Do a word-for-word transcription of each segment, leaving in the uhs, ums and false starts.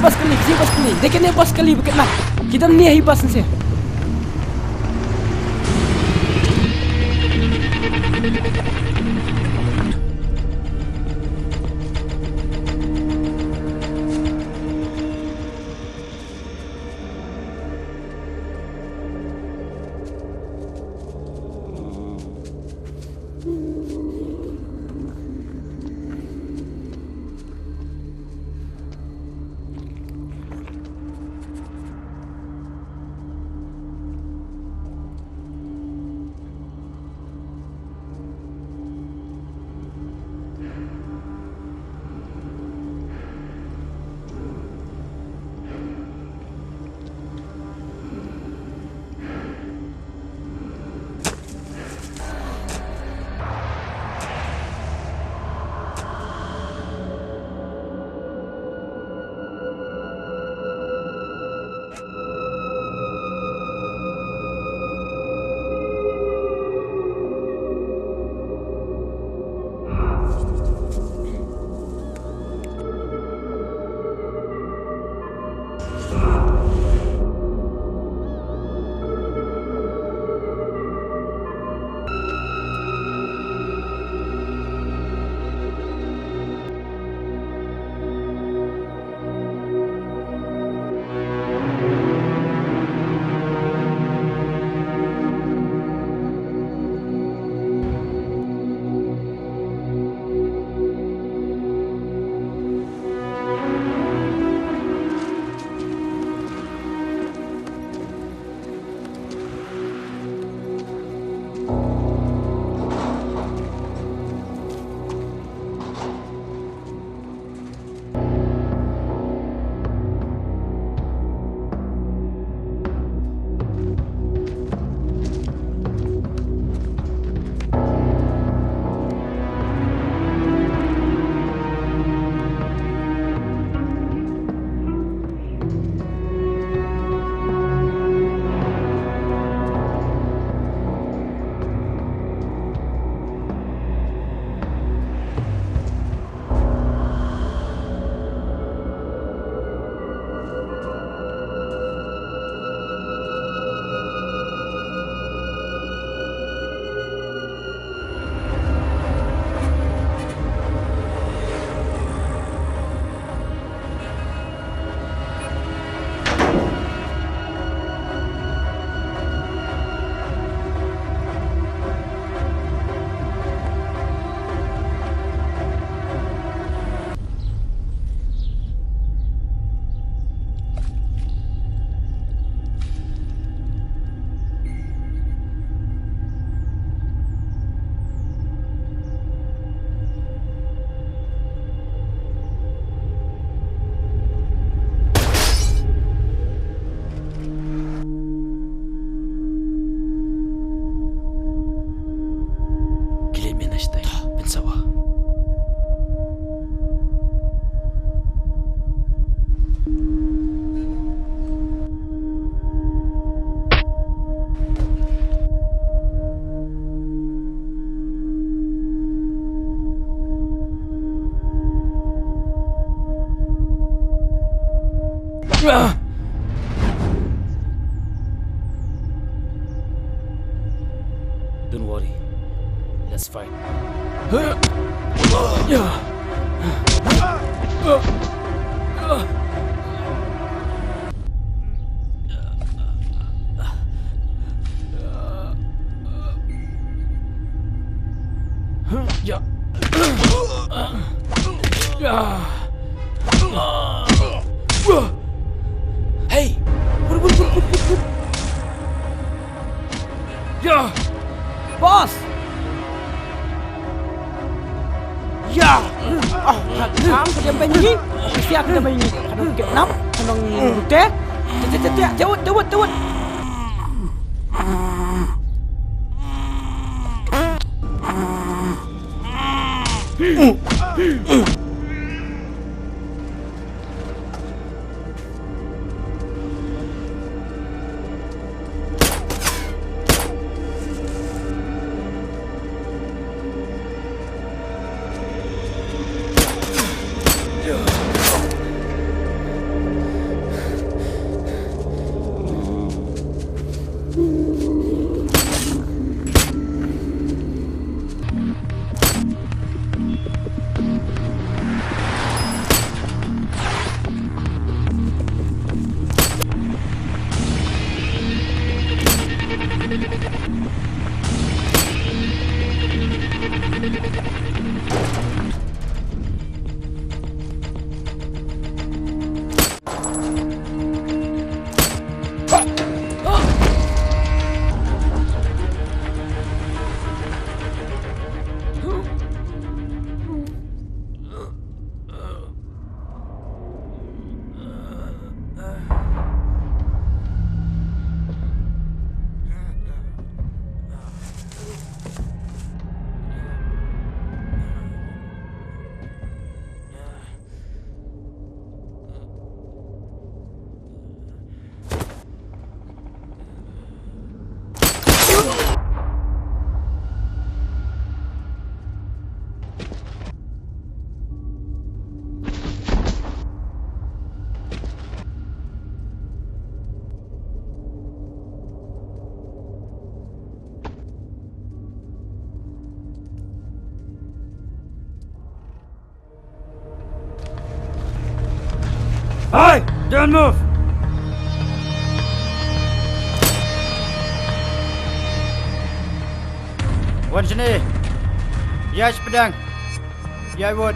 Bas kali, si bas kali. Dei kane bas kali ba kane. Ki don ne hi bas nse. Ki leit mih na shatai. Pynsawa. Don't worry. Let's fight. Hey! Boss! Ïa! Ah, ka dang ka dang bani. Sia ka dang bani. Ka dang kidnap, ka dang rute. Tewut, tewut, tewut, tewut. Hey! Don't move! Wan shane. Ïa shipdeng. Ïa wad.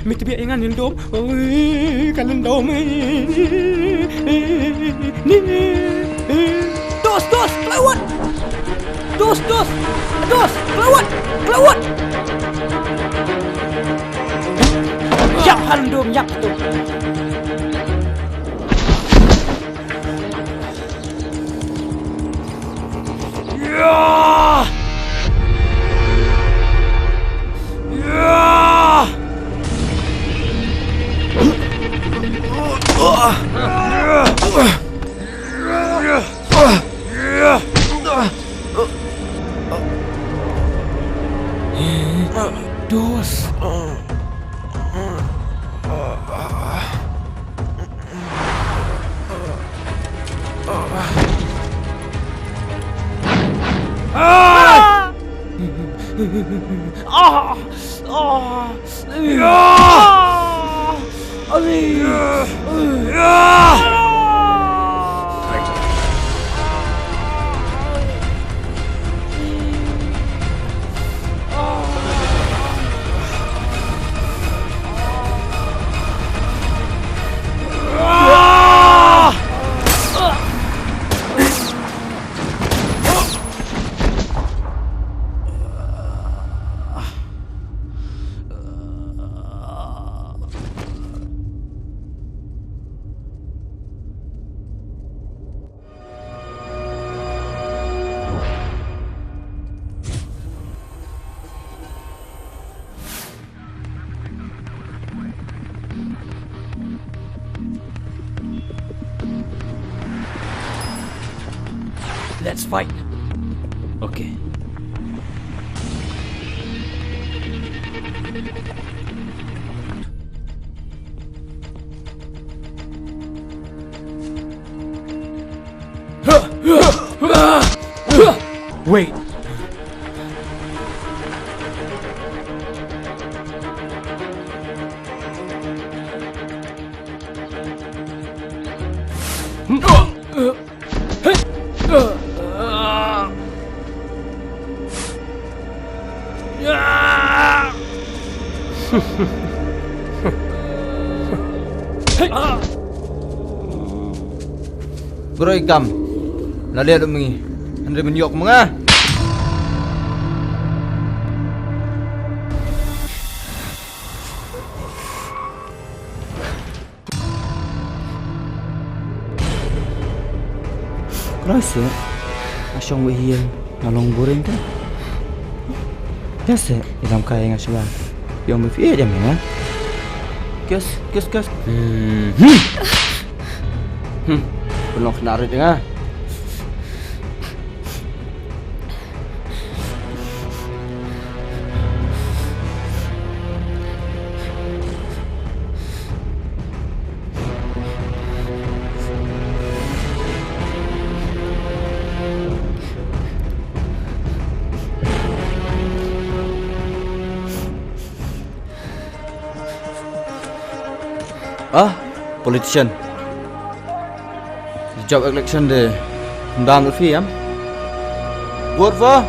Me tbia ïa nga nyndom. Oi, ka lyndom. Dos, dos, klawat. Dos, dos. Dos, klawat. Klawat. Ïap ha lyndom, ïap tu. Dos. Ah! Ah! Ah! Ah! Let's fight. Okay. Wait. Broi kam. La liat um ngi. Hynrei men yok menga. Seh, nga shong beit hi ïa nga long boring te. Ïa seh, i lam kai nga shuwa. Ïa me phi ïa me nga. Kes, kes, kes. Hmm. Hmm. Hmm. Pynlong khynnah rit nga. Ah, politician. Jop election de. Ndam phi em. Vote for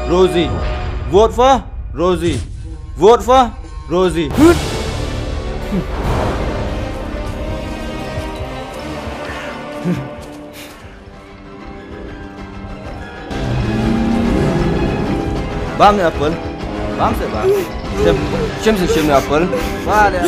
Rosie. Vote for Rosie. Vote for Rosie. Bam ne apple. Bam se bam. Shem, shem se shem ne apple. Ba de.